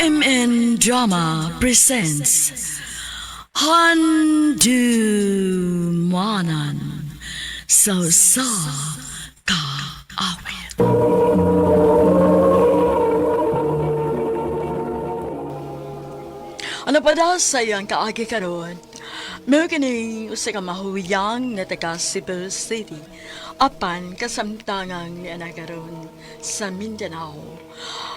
UMN Drama presents Handu Manan So Sa Kaawit. Ano pa daw sa iyang kaagi karon? Meron kining usa ka mahuyang na taga Cebu City apan kasamtangang ni ana karon sa Mindanao.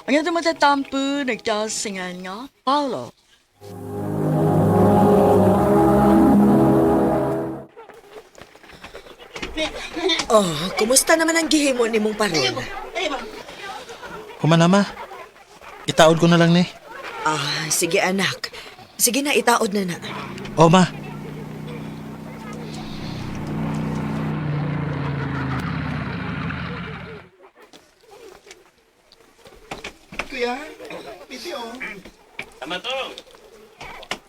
Ang atong matatampo nagdasingan nga Paulo. Oh, kumusta naman ang gihimo nimong parol? Human na, ma. Itaod ko na lang ni. Ah, sige anak. Sige na, itaod na na. O, ma. Kuya, piti oh.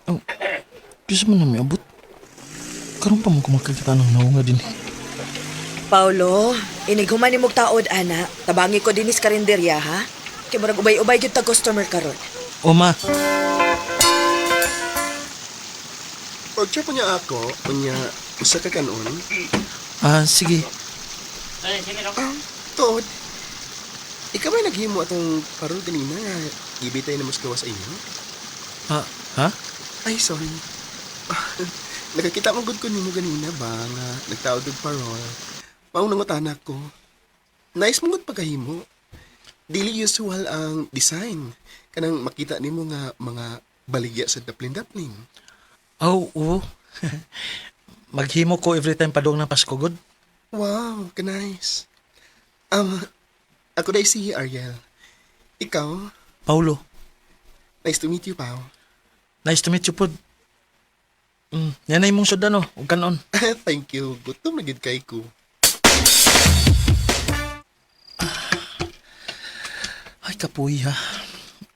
Oh, kisa man na may abot. Karon pa mo kumakakita ng naunga din eh. Paulo, inighuman nimog taod ana. Tabangi ko dinis karinderya ha. Kay murag ubay-ubay gyud ta customer karon. O, ma. Pagtsa pa niya ako, unya, usa ka kanon. Ah, sige. Ah, tuod. Ikaw ba'y naghimo atong parol ganina nga gibitay na mas gawas sa inyo? Ah, ha? Ay, sorry. Nakakita mo gud ko nimo ganina ba nga nagtaod og parol. Maunang utanak ko. Nice mo gud pagkahimo. Dili usual ang design. Kanang makita nimo nga mga baligya sa daplin-daplin. Oh, oo. Maghimo ko every time padung ng Pasko, good. Wow, ka-nice. Um, ako dahil si Ariel. Ikaw, Paulo, nice to meet you, Pao. nice to meet you, pod. Yan na imong sudan, oh. Ug kanon. Thank you. Gutom na gid kay ko. Ay, kapuy, ha.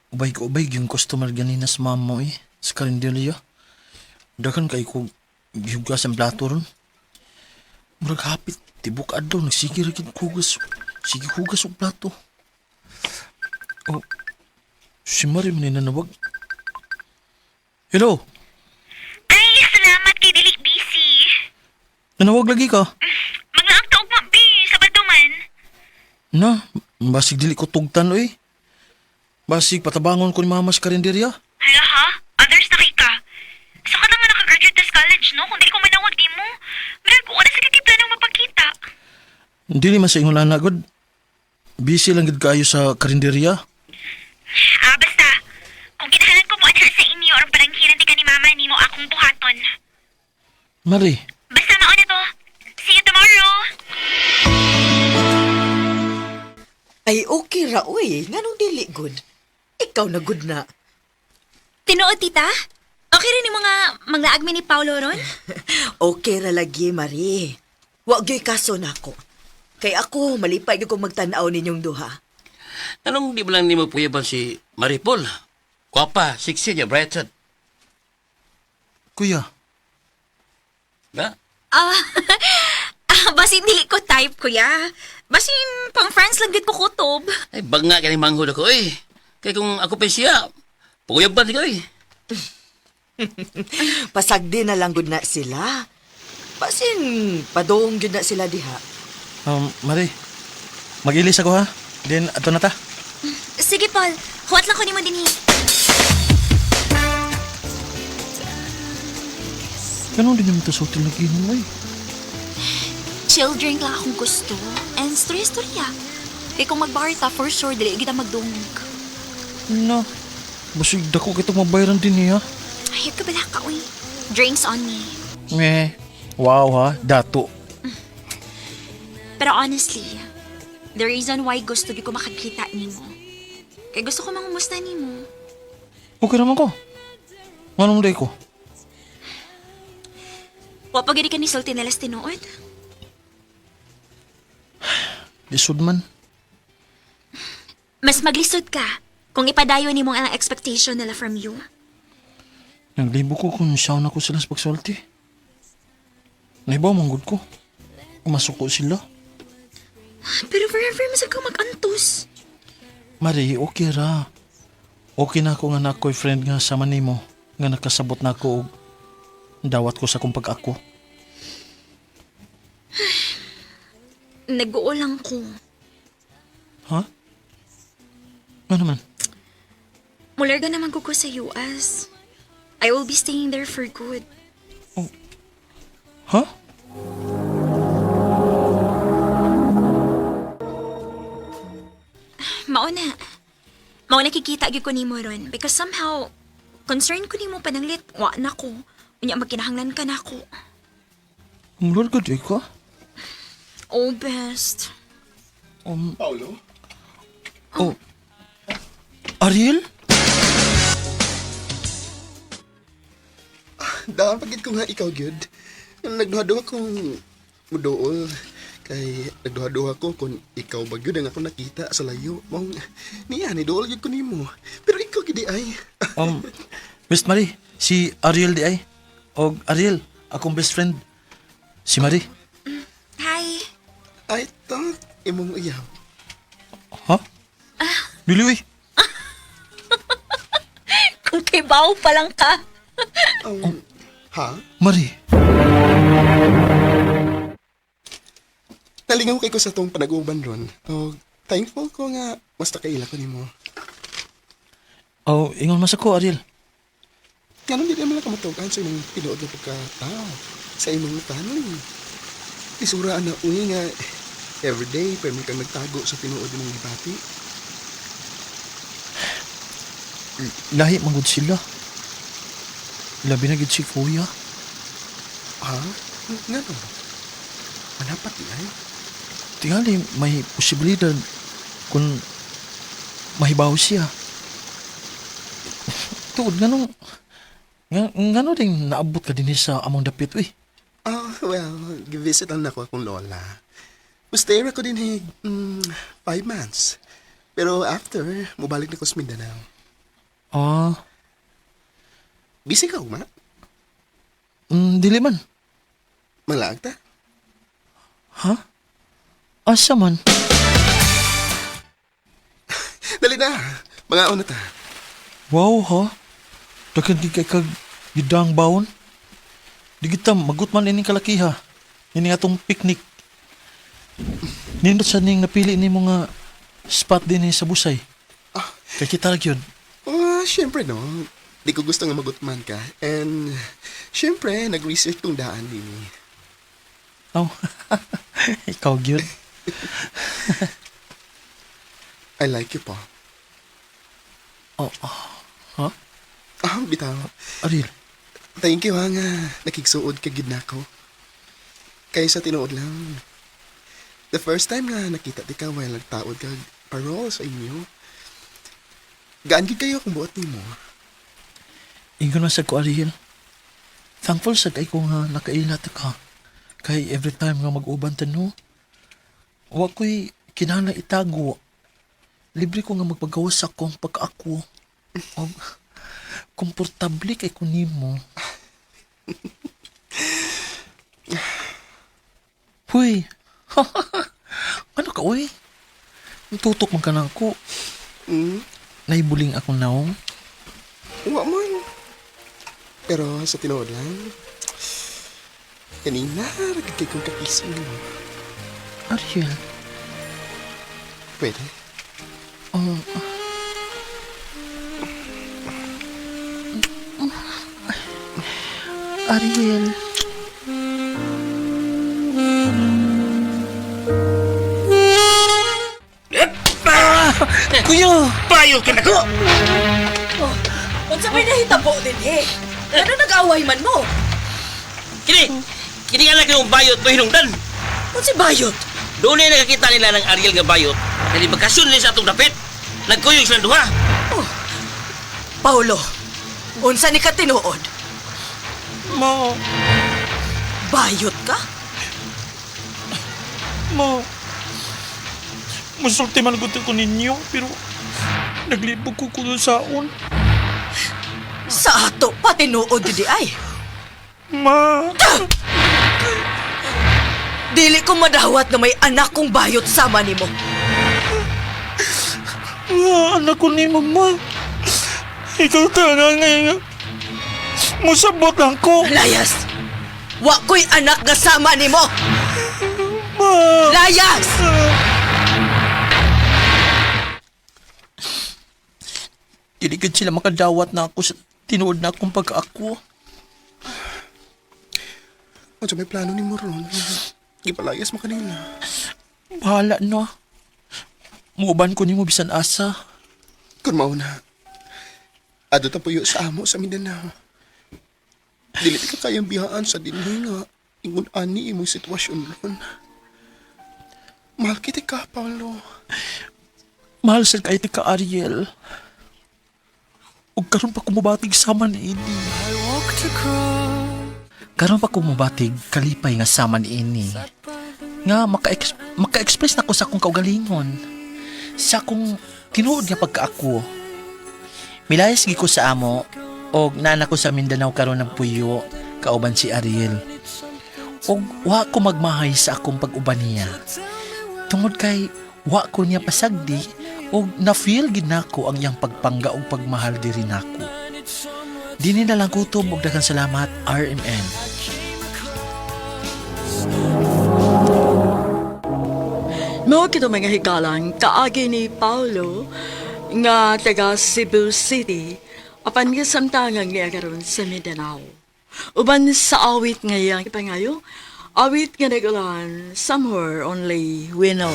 Ubay ko, ubay, yung customer ganina sa mama mo, eh. Sa karinderya. Dakan kay ko, gihugas ang plato ron. Murag hapit, tibok adlaw, nagsige ra gid hugas. Sige hugas og plato. Oh, si Marie man nanawag. Hello, Ay, salamat kay Dilik busy. nanawag lagi ka. Mga ang taog mo, B, Sabado man. Na, basig dili ko tugtan, oy. Basig patabangon ko ni mama sa karinderya. Hala ha? Others na kay ka. Sa ka na nga nakagraduate tas college, no? Kung di ko manawag di mo. Meron ko na sa kay plano mapakita. Dili man sa ingon ana god. Busy lang gid kaayo sa karinderya. Ah, basta. Kung kinahanglan ko mo anha sa inyo or parang di ka ni mama nimo akong buhaton. Mari, Basta mauna to. See you tomorrow. Ay, okay ra oy. Nganong dili good? Ikaw na good na. Tinuod, tita? Okay rin yung mga manglaag mi ni Paolo ron? Okay ra lagi, Marie. Wa gyud kaso nako. Kay ako malipay gyud kong magtan-aw ninyong duha. Anong di ba lang nimo puyaban si Maripol? Kwapa, sexy niya, bright sad. kuya, Na? Ah, basin dili ko type, kuya. Basin pang friends lang gid ko kutob. Ay, banga ka ni manghod ako, eh. Kaya kung ako pa siya, puyaban ko, eh. Pasagdi na lang gud na sila. Basin padung gyud na sila diha. Mari, mag-ilis ako ha. Then, ato na ta. Sige, Paul. Huwat lang ko nimo dinhi. Ganun din naman to sa hotel nag-inom ay. Chill drink lang akong gusto. And storya-storya. Kay kung magbar ta, for sure, dili kita magdungog. Na, basig dako kitong mabayaran din niya. Ay, ka bala ka, uy. Drinks on me. Meh, wow ha, dato. Pero honestly, the reason why gusto di ko makakita nimo. Kay gusto ko mangumusta nimo. Okay naman ko. Anong day ko? Wa pa gid ka ni sulti nila sa tinuod. Lisod man. Mas maglisod ka kung ipadayon nimo ang expectation nila from you. Naglibo ko kung siya na ko sila sa pagsulti. Naibaw, manggod ko. Umasuko sila. Pero forever mas ka magantos. Mari, okay ra. Okay na ako nga na ako'y friend nga sama nimo nga nakasabot na ako og dawat ko sa akong pag-ako. Nag-uulang ko. Ha? Ano naman? Mularga naman ko sa US. I will be staying there for good. Ha? Mauna. Mauna kikita gyud ko nimo ron because somehow concerned ko nimo pananglit wa na ko. Unya magkinahanglan ka nako. Mularga di ka? Oh, best. Paulo? Oh. Ariel? Daan pagid ko nga ikaw gyud. Nagduha-duha kong muduol kay nagduha-duha ko kung ikaw ba gyud ang ako nakita sa layo. Mong niya ni duol gyud ko nimo. Pero ikaw gid ay. Miss Marie, si Ariel di ay. Og Ariel, akong best friend. Si Marie. Hi. I thought imong uyab. Ha? Dili uy. Kung kay Bao pa lang ka. Ha? Marie. Nalingaw kay ko sa tong panag-uban ron. Og thankful ko nga mas nakaila ko nimo. Oh, ingon man sa ko, Ariel. Nganong di naman lang kamatugan sa imong tinuod nga pagkatao, sa imong family. Isuraan na uwi nga everyday pero kang nagtago sa tinuod imong gibati. Lahi man gud sila. Labi na gid si Kuya. Ha? Ngano? Manapat di ay. Tingali may posibilidad kung mahibaw siya. Tuod nganong ngano ding naabot ka dinhi sa among dapit uy. Ah, well, givisit lang nako akong lola. Stay ako din eh, 5 months. Pero after, mubalik na ko sa Mindanao. Ah, Busy ka, uma? dili man. Malaag ta? Ha? Asa man? Dali na! Mga una ta. Wow ha? Daghan gid kay kag gidang bawon. Di kita magut man ining kalakiha. Ini atong picnic. Nindot sa ning napili ni mga spot din sa Busay. Kay kita ra gyud. Oh, syempre no. Di ko gusto nga magutman ka. And, syempre, nag-research kong daan din. Oh. Ikaw gyud. I like you, Paul. Oh, oh. Ha? Ah, bitaw. Ariel. Thank you, ha, nga. Nakigsuod ka gid nako. Kaysa tinuod lang. The first time nga nakita di ka while nagtaod ka parole sa inyo. Gaan gid kayo kung buot nimo. Ingon man sad ko Ariel. Thankful sad kay ko nga nakaila ta ka. Kay every time nga mag-uban ta no. Wa ko'y kinahanglan itago. Libre ko nga magpagawas sa akong pagkaako. Og komportable kay ko nimo. Huy. Ano ka uy? Tutok man ka na ako. Mm, Naibuling akong naong. wa man. Pero sa tinuod lang, kanina, ragid kay kong kakising mo. Ariel. Pwede. Oh. Ariel. Kuya! Payo ka na ko! Unsa may nahitabo dinhi? Ano nag-away man mo? Kini! Kini nga lang yung bayot mo hinungdan. Unsa bayot? Doon na nakakita nila ng Ariel nga bayot. Kaya bakasyon nila sa atong dapit. Nagkuyog silang duha. Paulo, unsa ni ka tinuod? Ma! Bayot ka? Ma! Musulti man gud ko ninyo, pero naglibog ko kuno saon. Sa ato pa tinuod di ay. Ma! Dili ko madawat nga may anak kong bayot sama nimo. Ma, anak ko ni mama. Ikaw tanan ngayon. Musabot lang ko. Layas! Wa ko'y anak nga sama nimo! Ma! Layas! Dili gid sila makadawat na ako sa tinuod na akong pagkaako. Unsa may plano nimo ron? Gipalayas mo kanila. Bahala na. Muuban ko nimo bisan asa. Kun mao na. Adto ta puyo sa amo sa Mindanao. Dili ka kayang bihaan sa dinhi nga ingon ani imong sitwasyon ron. Mahal kita ka, Paolo. Mahal sad kay ka, Ariel. Ug karon pa kumubatig sama ni ini. Karon pa kumubatig kalipay nga sama ni ini. Nga maka-express na ko sa akong kaugalingon. Sa akong tinuod nga pagkaako. Milayas gi ko sa amo og nana ko sa Mindanao karon ng puyo kauban si Ariel. Og wa ko magmahay sa akong pag-uban niya. Tungod kay wa ko niya pasagdi og na-feel gid nako ang iyang pagpangga og pagmahal diri nako. Dini na lang kutob og daghang salamat, RMN. Mao kito mga higalang kaagi ni Paulo nga taga Cebu City apan nga samtangan niya karon sa Mindanao. Uban sa awit nga iyang ipangayo, awit nga nagulan, "Somewhere Only We Know."